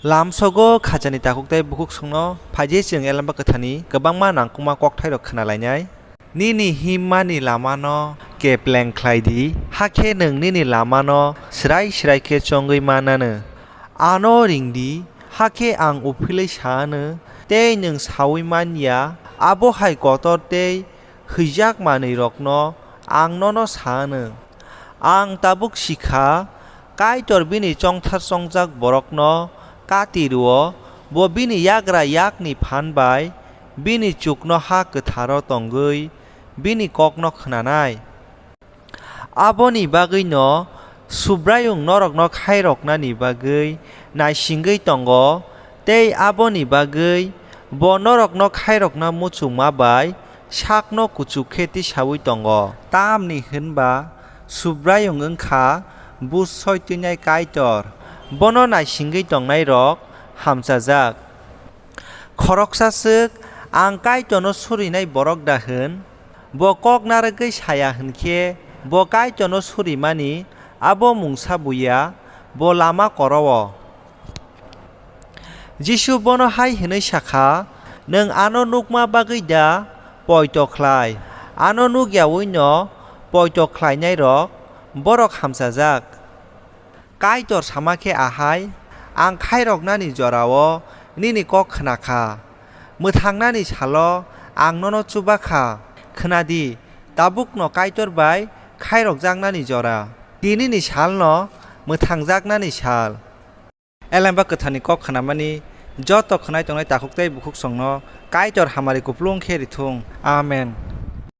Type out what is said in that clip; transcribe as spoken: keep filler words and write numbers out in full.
Lamsogo khajani takhuk tei bukhuksongno phaidi chwng Elemba Kwtharni kwbangma nangkukma kokthairok khna lainai. Nini himmani lamano kepleng khlai di, hakhe nwng nini lamano srai srai khe chongwi man anw. Ano ring di, hakhe ang uphilwi sa anw, tei nwng saui man ya, abo hai kotor tei hwijak manwirokno ang nono sa anw. Ang tabuk si kha, Kaitor bini chongthar chongjak borokno kati rw-o, bo bini yagra yakni phan bai bini chuknoha kwtharo tongwi bini kokno khnanai. Aboni bagwino Subraiyung norokno khairoknani bagwi naisingwi tongo, tei aboni bagwi bo norokno khairokna muchungma bai sakno kuchuk khe tisaui tongo. Tamni hwn ba Subraiyung wng kha buj soi twinai Kaitor, bono naisingwi tongnairok hamchajak. Khoroksa swk, "Ang Kaitorno surinai borok da?" hwn. Bo kok narwgwi sa ya hwn khe, bo Kaitorno surimani abo mungsa buya, bo lama koro-o. Jisu bono hai hwnwi sa kha, "Nwng ano nukma bagwi da poito khlai? Ano nuk yaui'-no poito khlainairok, borok hamchajak." Kaitor sama khe ahai, "Ang khairoknani jora-o nini kok khna kha. Mwthangnani salo ang nono chuba kha. Khna di, tabukno Kaitor bai khairokjaknani jora. Tinini salno mwthangjaknani sal." Elemba Kwtharni kok khnamani joto khwnai tongnai takhuk tei bukhuksongno Kaitor hamari kupulung khe rithung. Amen.